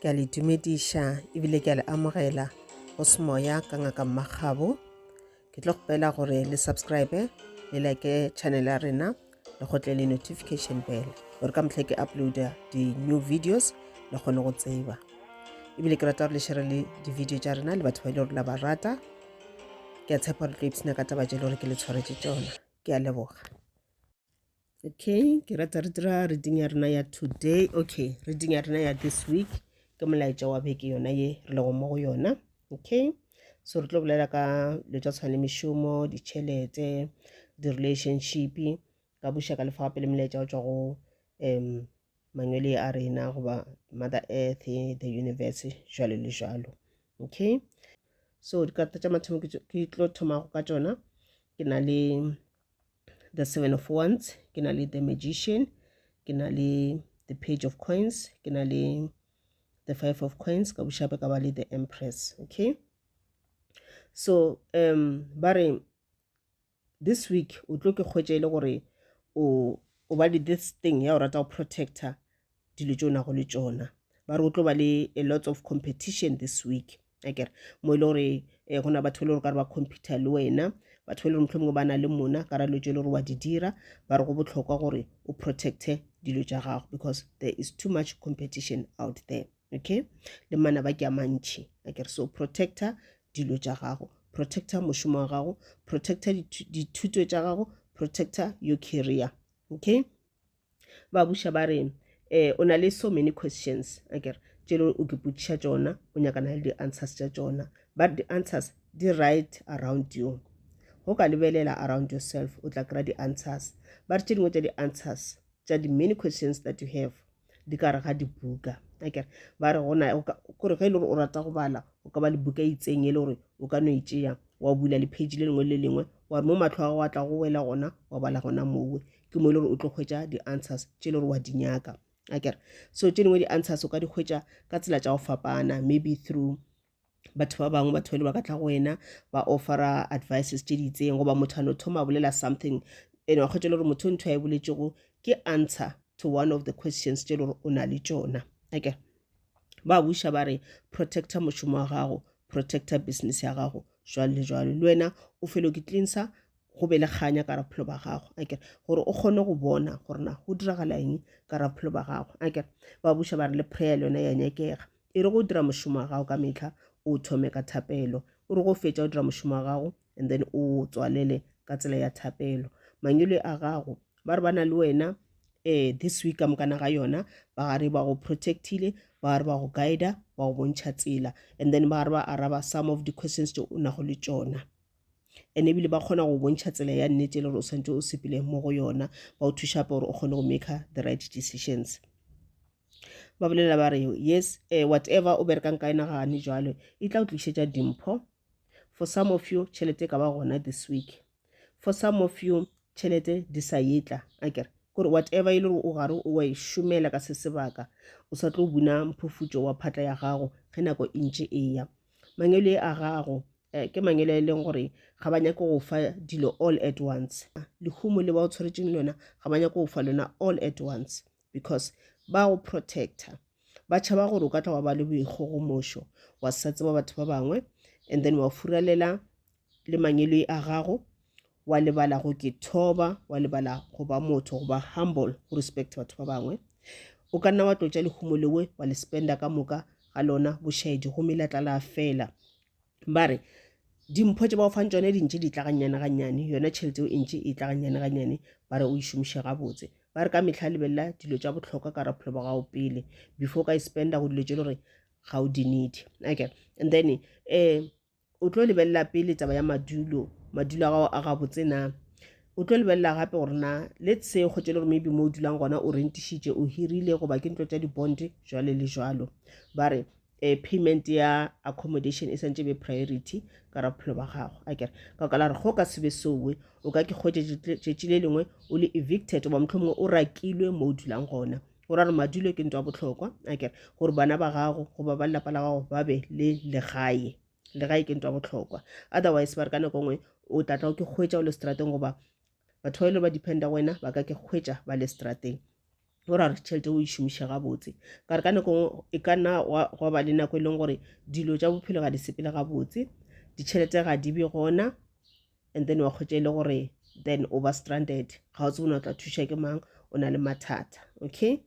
Ke a le dumediša ebile ke a le amogela go semoya ka ngaka Mmakgabo. Ke tlo kgopela gore le subscribe le like channel ya rena le gotle le notification bell gore ka mehla ke uploada di-new videos le kgone go tseba. Ebile ke rata gore le share le di-video tša rena le batho ba e le gore la ba rata. Ke a tshepa gore tlo ipshina ka taba tše le gore ke le tshwaretše tšona. Ke a leboga. Okay, ke rata re dira reading ya rena ya today. Okay, reading ya rena ya this week ke molaetša wa beke yona ye re lego mo go yona. Okay, so re tlo bolela ka dilo tša tshwana le mešomo, ditšhelete, di-relationship, ka buša ka lefa gape le molaetša o tšwa go um mangwele a rena goba mother earth, the universe, jwalo le jwalo. Okay, so dikarata tša mathomo ke tlo thomago ka tšona ke na le the seven of wands ke na le the magician ke na le the page of coins ke na le the five of coins ka bušape ka ba le the empress okay so um ba re this week o tlo ke kgwetša e le gore o o ba le this thing ya o rata go protector dilo tše o nago le tšona ba re o tlo ba le a lot of competition this week akere mo e le gore eh, go na batho e le gore ka re ba computer le wena batho e le gore mohlomongwe ba na le mona ka ra dilo tše e le gore wa di dira ba re go bohlokwa gore o protecte dilo tša gago because there is too much competition out there okay le manaba ke a mantšhi akere so protector dilo tša gago protector mošomo wa gago protector dithuto tša gago protector your career okay ba buša ba re eh o na le so many questions akere tše le o ke potšiša tšona o nyakana le di-answers tša tšona but di-answers di right around you go ka lebelela around yourself o tla kry-a di-answers ba re tše dingwe tša di-answers tša di-many questions that you have di ka re ga dibuka akere ba re gona kore ge e le gore o rata go bala o ka ba le buka e itseng e le gore o ka no e tšea wa bula le page le lengwe le lengwe wa re mo mahlo a gago a tla go wela gona wa bala gona mowe ke mo e le gore o tlo hwetša di-answers tše e le gore wa di nyaka akere so tše dingwe di-answers o ka di hwetša ka tsela tša go fapana maybe through batho ba bangwe batho ba le ba ka tla go wena ba offera advices tše di itseng goba motho a no thoma a bolela something and wa kgwetša le gore motho ntho a e boletšego ke answer to one of the questions tše le gore o na le tšona akere ba buša ba re protector mošomo wa gago protector business ya gago jwalo le jwalo le wena o felo ke cleansa go be le kganya ka raphelo ba gago akere gore o kgone go bona gore na go diragala eng ka raphelo ba gago akere ba buša ba re le prayer le yona ya nyakega e re go dira mošomo wa gago ka mehla o thome ka thapelo o re go fetša o dira mošomo wa gago and then o tswalele ka tsela ya thapelo mangwele a gago ba re ba na le wena eh this week ka mokana ga yona ba gare ba go protectile ba gare ba go guida ba go bontšha tsela and then ba gare ba araba some of the questions tše o nago le tšona and ebile ba kgona go bontšha tsela ya nnete e le gore o swanetše o sepele mo go yona ba o thuša gape gore o kgone go maker the right decisions ba bolela ba re yes eh, whatever o berekang ka yona gane jalo e tla o tlišetša dimpho for some of you tšhelete e ka ba gona this week for some of you tšhelete di sa etla akere kore whatever e le gore o gare o wa e šomela ka se sebaka o sa tlo buna mphufutšo wa phatla ya gago ge nako e ntše e ya mangwele a gago eh, ke mangwele a e leng gore ga ba nyake go fa dilo all at once lehumo le ba o tshwaretšeng lona ga ba nyake go fa lona all at once because ba go protector ba tšhaba gore o ka tla wa ba le boikgogomošo wa sa tseba batho ba bangwe and then wa furalela le mangeloi a gago wa lebala go ke thoba wa lebala go ba motho go ba humble go respect batho ba bangwe o ka nna wa tlotša lehumo lewe wa le spenda ka moka ga lona bošaedi gomme la tla la fela ba re dimpho tše ba go fang tšone di ntše di tla gannyane gannyane yona tšhelete eo e ntše e tla gannyane gannyane ba re o e šomiše gabotse ba re ka mehla lebelela dilo tša bohlokwa ka raphelo ba gago pele before o ka e spenda go dilo tše le gore ga o di need okay and then um o tlo lebelela pele taba ya madulo madulo a gago a gabotse na o tlo lebelela gape gore na let's say kgotse le gore maybe mo o dulang gona o rentišitše o hirile goba ke ntlo tša di-bond jwale le jwalo ba re eh, payment ya accommodation e santse be priority ka ra bophelo ba gago akere ka ka la re go ka se be sowe o ka ke kgwetše tšetši le lengwe o le evicted goba mohlomongwe o rakilwe mo o dulang gona go ra gore madulo ke ntwa bohlokwa akere gore bana ba gago goba ba lelapa la gago ba be le legae legae ke ntwa bohlokwa otherwise ba re ka nako nngwe o tla tla o ke kgwetša o le strateng goba batho ba ile ba dependa go wena ba ka ke kgwetša ba le strateng. Go ra gore tšhelete o e šomiše gabotse. Ka re ka nako e ka nna gwa ba le nako e leng gore dilo tša bophelo ga di sepele gabotse, ditšhelete ga di be gona, and then wa kgwetša e le gore then o ba stranded, ga o tsebe o tla thuša ke mang, o na le mathata. Okay,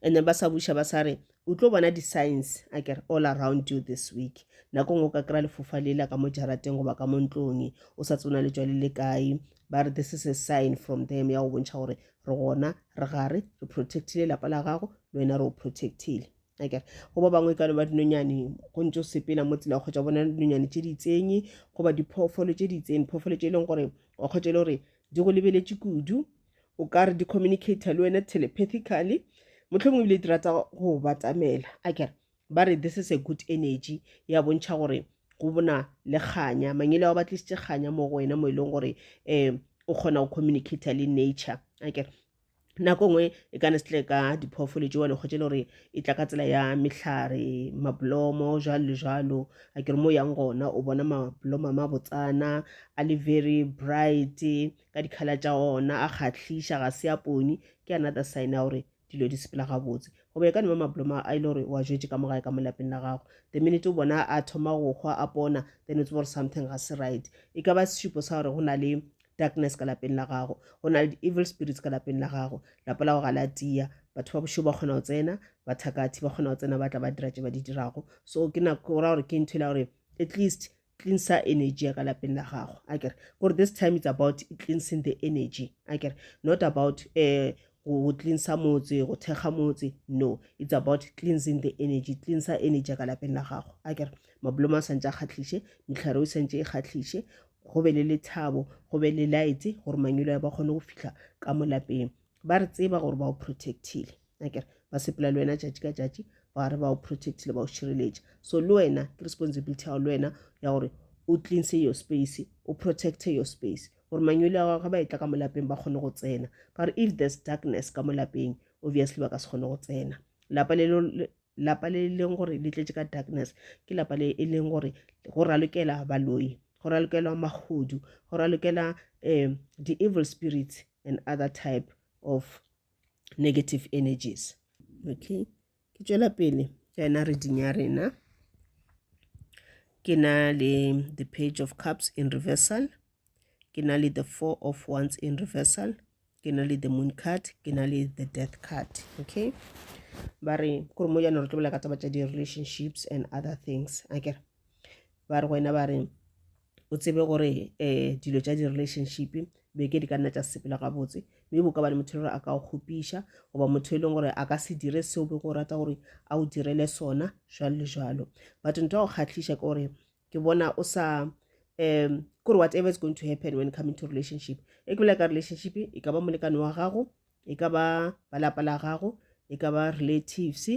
and then ba sa buša ba sa re o tlo bona di-signs akere all around you this week. Nako nngwe o ka kry-a lefofa lela ka mo jarateng goba ka mo ntlong, o sa tsebe na le tšwa le le kae. Ba re this is a sign from them ya go bontšha gore re gona, re gare, re protectile lapa la gago, le wena re o protectile. Akere go ba bangwe ka no ba dinonyane, go ntse o sepela mo tsela kgotsa bona dinonyane tše di itseng goba diphoofolo tše di itseng, diphoofolo tše e leng gore wa kgotsa e le gore di go lebeletše kudu, o ka re di communicator le wena telepathically, mohlomongwe ebile di rata go batamela. Akere ba re this is a good energy ya bontšha gore go bona le kganya, mangwele ao ba tlisitše kganya mo go wena, mo e leng gore um o kgona go communicator le nature. Akere nako nngwe e ka ne se tle ka diphoofolo tšeo, le kgotse le gore e tla ka tsela ya mehlare, mablomo, jwalo le jwalo. Akere mo yang gona o bona mablomo a mabotsana a le very bright ka dikgala tša ona, a kgahliša, ga se a pone. Ke another sign ya gore dilo di sepela gabotse. Goba e ka no ba mablomo a e le gore wa jwetše ka mo gae ka mo lapeng la gago, the minute o bona a thoma go hwa a pona, then o tseba gore something ga se right. E ka ba sešupo sa gore go na le darkness ka lapeng la gago, go na le di-evil spirits ka lapeng la gago, lapa la gago ga la tia, batho ba bošego ba kgona go tsena, bathakathi ba kgona go tsena, ba tla ba dira tše ba di dirago. So ke nako go ra gore ke ntho e la gore at least cleansa energy ya ka lapeng la gago. Akere gore this time it's about cleansing the energy, akere not about go cleansa motse, go thekga motse, no, it's about cleansing the energy. Cleansa energy ya ka lapeng la gago. Akere mablomo a santse a kgahliše, mehlare o santse e kgahliše, go be le lethabo, go be le light, gore mangwele a ba kgone go fihla ka mo lapeng. Ba re tseba gore ba o protectile, akere ba sepela le wena tšatši ka tšatši, ba re ba o protectile, ba o šireletša. So le wena ke responsibility ya gago le wena ya gore o cleanse your space, o protecte your space, gore mangwele a gago ge ba etla ka mo lapeng ba kgone go tsena. Ka gore if there's darkness ka mo lapeng, obviously ba ka se kgone go tsena. Lapa le lapa le leng gore le tletše ka darkness ke lapa le e leng gore go ralokela baloi, go ralokela magodu, go ralokela um di-evil spirits and other type of negative energies. Okay, ke tšwela pele ka yona reading ya rena. Ke na le the Page of Cups in reversal, ke na le the Four of Wands in reversal, ke na le the Moon card, ke na le the Death card. Okay, ba re kore mo jaanong re tlo bolela ka taba tša di-relationships and other things. Akere ba re go wena, ba re o tsebe gore um dilo tša di-relationship beke di ka nna tša sepela gabotse, mme bo ka ba le motho e le gore a ka o kgopiša, goba motho e leng gore a ka se dire seo be go rata gore a o direle sona, jwalo le jwalo. But ntho ya go kgahliša ke gore ke bona o sa um kore whatever is going to happen when coming to relationship, e ke bolela ka relationship, e ka ba molekane wa gago, e ka ba ba lapa la gago, e ka ba relatives,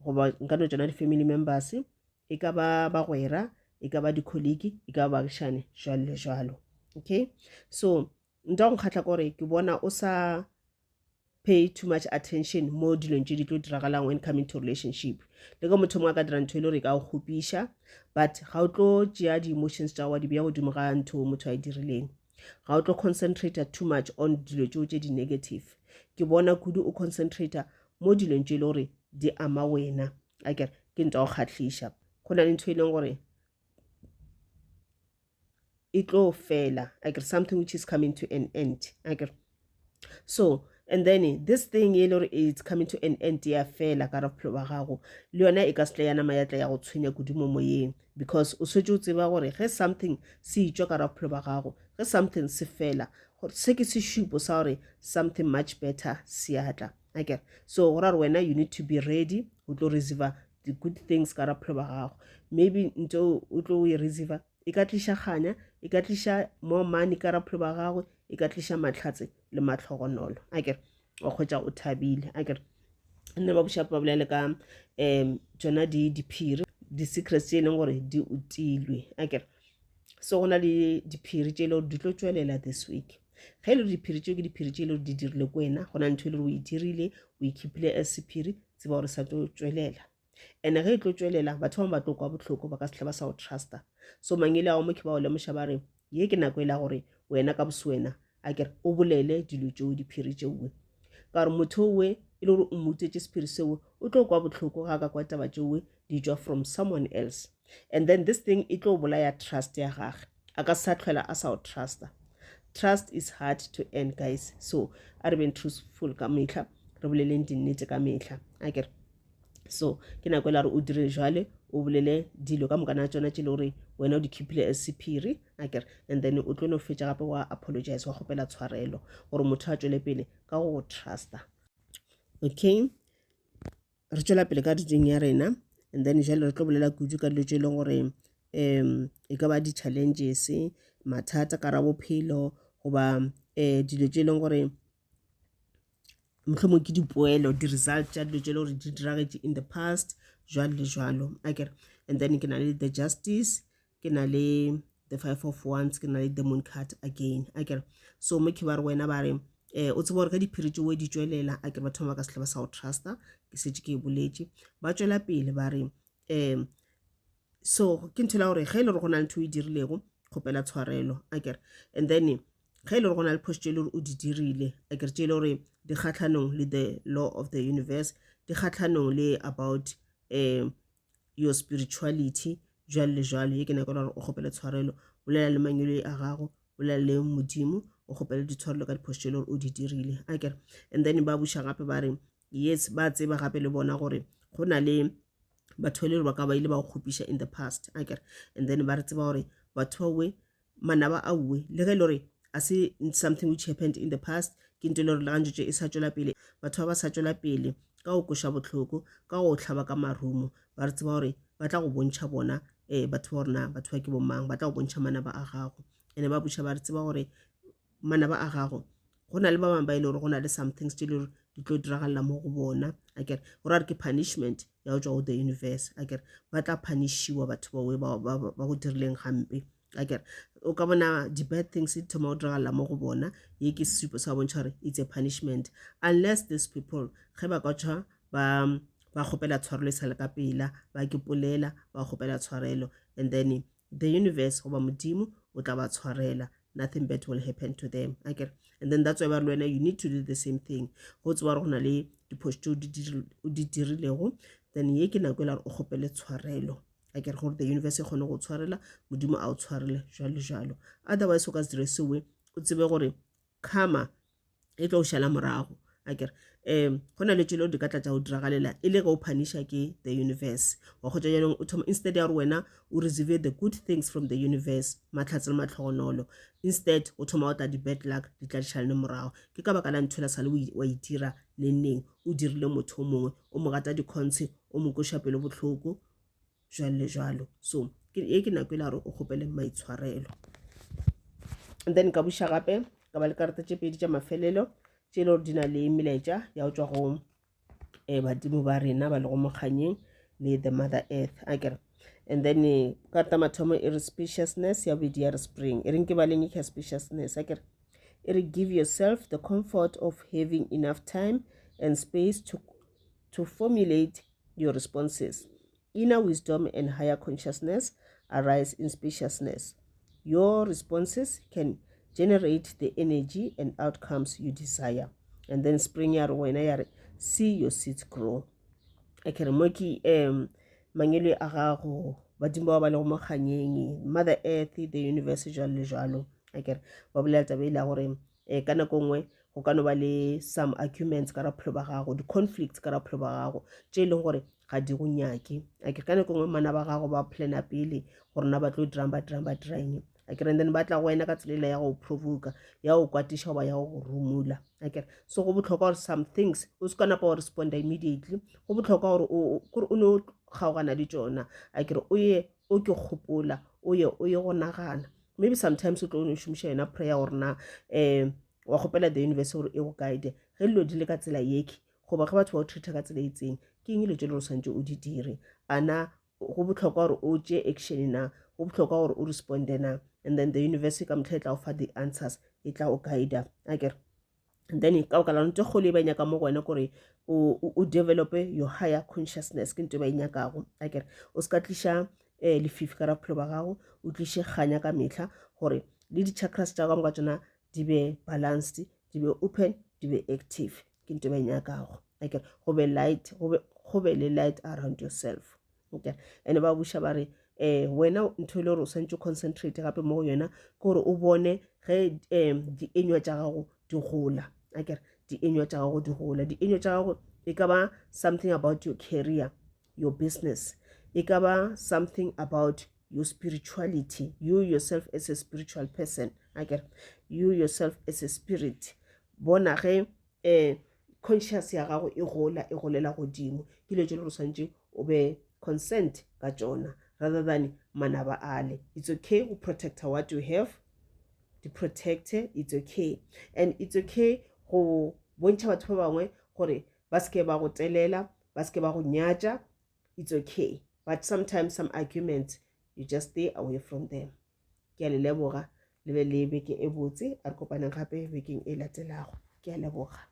goba nka no tšona di-family members, e ka ba bagwera, e ka ba di-colleague, e ka ba baagišane, jwalo le jwalo. Okay, so ntho ya go nkgatlha ke gore ke bona o sa pay too much attention mo dilong tše di tlo diragalang when coming to relationship. Le ka motho mongwe a ka dira ntho e le gore e ka go kgopiša, but ga o tlo tšea di-emotions tša wa di bea godimo ga ntho motho a e dirileng, ga o tlo concentrate too much on dilo tšeo tše di-negative. Ke bona kudu o concentrate mo dilong tše e le gore di ama wena. Akere ke ntho ya go kgahliša. Go na le ntho e leng gore e tlo fela, akere something which is coming to an end. Akere so and then this thing e le gore it's coming to an end, ya fela ka bophelo ba gago, le yona e ka se tle ya nama ya tla ya go tshwenya kudu mo moyeng, because o swetse o tseba gore ge something se itšwa ka bophelo ba gago, ge something se fela, gore se ke sešupo sa gore something much better se atla. Akere so go ra gore wena you need to be ready o tlo receiver the good things ka bophelo ba gago. Maybe ntho o tlo e receiver e ka tliša kganya, e ka tliša more money ka bophelo ba gagwe, e ka tliša mahlatse le mahlogonolo. Akere wa kgwetša o thabile. Akere nne ba buša ba bolela ka um tšona di diphiri, di-secrets tše e leng gore di utilwe. Akere so go na le diphiri tše e le gore di tlo tšwelela this week. Ge e le gore diphiri tšeo ke diphiri tše e le gore di dirile ko wena, go na ntho e le gore o e dirile, o e keepile as sephiri, tseba gore sa tlo tšwelela. And ge e tlo tšwelela, batho ba bangwe ba tlo kwa bohloko, ba ka se tle ba sa o trusta. So mangwele ao mo ke ba o lemoša, ba re ye ke nako e la gore wena ka bose wena akere o bolele dilo tšeo, diphiri tšeo. Ka gore motho owe e le gore o mo utswetše sephiri seo, o tlo kwa bohloko ga a ka kwa taba tšeoe di tšwa from someone else. And then this thing e tlo bolaya trust ya gage. A ka sa tlhwela a sa o trusta. Trust is hard to earn guys. So a re beng truthful ka mehla, re boleleng dinnete ka mehla. Akere? So ke nako e la gore o dire jwale, o bolele dilo ka mokana tšona tše le gore wena o di keepile as sephiri, akere? And then o tlo no fetša gape wa apologize, wa kgopela tshwarelo gore motho a tšwele pele ka go go trusta. Okay, re tšwela pele ka reading ya rena, and then jale re tlo bolela kudu ka dilo tše e leng gore um e ka ba di-challenges, mathata ka ra bophelo, goba um dilo tše e leng gore mohlomong ke dipoelo, di-result tša dilo tše e le gore di diragetše in the past, jwalo le jwalo, akere? And then ke na le the Justice, ke na le the Five of Wands, ke na le the Moon card again, akere? So mo ke ba re wena ba re o tseba gore ge diphiri tšeo di tšwelela, akere, batho ba ka se tle ba sa go trusta, ke setse ke e boletše. Ba tšwela pele ba re so ke ntho la gore ge e le gore go na le ntho o e dirilego, kgopela tshwarelo, akere? And then ge e le gore go na le phošo tše e le gore o di dirile, akere, tše e le gore di kgatlhanong le the law of the universe, di kgatlhanong le about your spirituality, jwalo le jwalo, ye ke nako gore o kgopele tshwarelo. Bolela le mangwele a gago, bolela le Modimo, o kgopele ditshwarelo ka diphošo tše e le gore o di dirile, akere? And then ba buša gape ba re yes, ba tseba gape le bona gore go na le batho e le gore ba ka ba ile ba go kgopiša in the past, akere? And then ba re tseba gore batho bawe manaba auwe, le ge e le gore a se something which happened in the past, ke ntho e le gore le gantšetše e sa tšwela pele, batho ba ba sa tšwela pele ka go koša bohloko, ka go hlaba ka marumo. Ba re tseba gore ba tla go bontšha bona batho ba gore na batho ba ke bomang, ba tla go bontšha manaba a gago. Ene ba buša ba re tseba gore manaba a gago go na le ba bangwe ba e le gore go na le some things tše le gore di tlo diragalela mo go bona, akere? Go ra re ke punishment ya go tšwa go the universe, akere? Ba tla punishiwa batho bawe ba go dirileng gampe, akere? O ka bona di-bad things di thoma go diragalela mo go bona. Ye ke sesupo sa bontšha gore it's a punishment, unless these people ge ba ka tšwa ba kgopela tshwarelo e sa le ka pela, ba ke polela ba kgopela tshwarelo, and then the universe goba Modimo o tla ba tshwarela, nothing bad will happen to them, akere? And then that's why ba re le wena you need to do the same thing. Go tseba gore go na le diphošo tše o di dirilego, then ye ke nako e la gore o kgopele tshwarelo, akere, gore the universe e kgone go tshwarela, Modimo a o tshwarele, jwalo jwalo. Otherwise o ka se dire sewe, o tsebe gore karma e tlo o šala morago, akere? Go na le tšelo di ka tla tša go diragalela e le ge o puniša ke the universe, wa kgotsa jaanong o thoma, instead ya gore wena o receive the good things from the universe, mahlatse le matlhogonolo, instead o thoma o tla di-bad luck di tla di šalane morago. Ke ka baka la ntho la sale wa e dira neng neng, o dirile motho o mongwe, o mo gata dikhontshe, o mo koša pelo bohloko, jwalo le jwalo. So ye ke nako e la gore o kgopele maitshwarelo. And then ka buša gape ka ba le karata tše pedi tša mafelelo tše e le gore di na le melaetša ya go tšwa go badimo ba rena ba lego mokganyeng le the Mother Earth, akere? And then karata mathomo e re spaciousness, ya bobedi ya re spring. E reng ke baleng e ka spaciousness, akere? E re give yourself the comfort of having enough time and space to formulate your responses. Inner wisdom and higher consciousness arise in spaciousness. Your responses can generate the energy and outcomes you desire. And then spring ya re wena ya re see your seeds grow. Akere mo ke mangelo a gago, badimo bao ba lego mo kganyeng, Mother Earth, the universe, jwalo le jwalo, akere? Ba bolela taba e la gore ka nako nngwe go ka no ba le some arguments ka bophelo ba gago, di-conflicts ka bophelo ba gago tše e leng gore ga di go nyake, akere? Ka nako nngwe mana ba gago ba plana pele gore na ba tlo dirang, ba dirang, ba dirang, akere? And then ba tla go wena ka tsela ela ya go provoka, ya go kwatiša goba ya go rumula, akere? So go bohlokwa gore some things o se ka napa wa responda immediately. Go bohlokwa gore kore o no kgaogana le tšona, akere? O ye o ke kgopola, o ye go nagana. Maybe sometimes o tlo no šomiša yona prayer gore na wa kgopela the universe gore e go guide ge dilo di le ka tsela yeke, goba ge batho ba o treata ka tsela e itseng, ke eng dilo tše le gore swantse o di dire? Ana go bohlokwa gore o tšee action na? Go bohlokwa gore o responde na? And then the universe ka motlha e tla go fa the answers, e tla o guida, akere? And then ka baka la ntho e kgolo e ba e nyaka mo go wena kore o develope your higher consciousness. Ke ntho e ba e nyakago, akere? O se ka tliša lefifi ka bophelo ba gago, o tliše kganya ka mehla, gore le di-chakras tša ka moka tsona di be balanced, di be open, di be active. Ke ntho e ba e nyakago. Akere go be light, go be le light around yourself. Okay. And ba buša ba re um wena ntho e le gore o swantse o concentrate gape mo go yona ke gore o bone ge um dienywa tša gago di gola. Akere dienywa tša gago di gola. Dienywa tša gago e ka ba something about your career, your business. E ka ba something about your spirituality, you yourself as a spiritual person. Akere you yourself as a spirit. Bona ge um conscious ya gago e gola, e golela godimo. Ke dilo tše le gore o swantše o be concerned ka tšona rather than manaba ale. It's okay go protecta what you have, di protecte, it's okay. And it's okay go bontšha batho ba bangwe gore ba se ke ba go telela, ba se ke ba go nyatša, it's okay. But sometimes some arguments, you just stay away from them. Ke a le leboga, le be le beke e botse, a re kopaneng gape bekeng e latelago. Ke a leboga.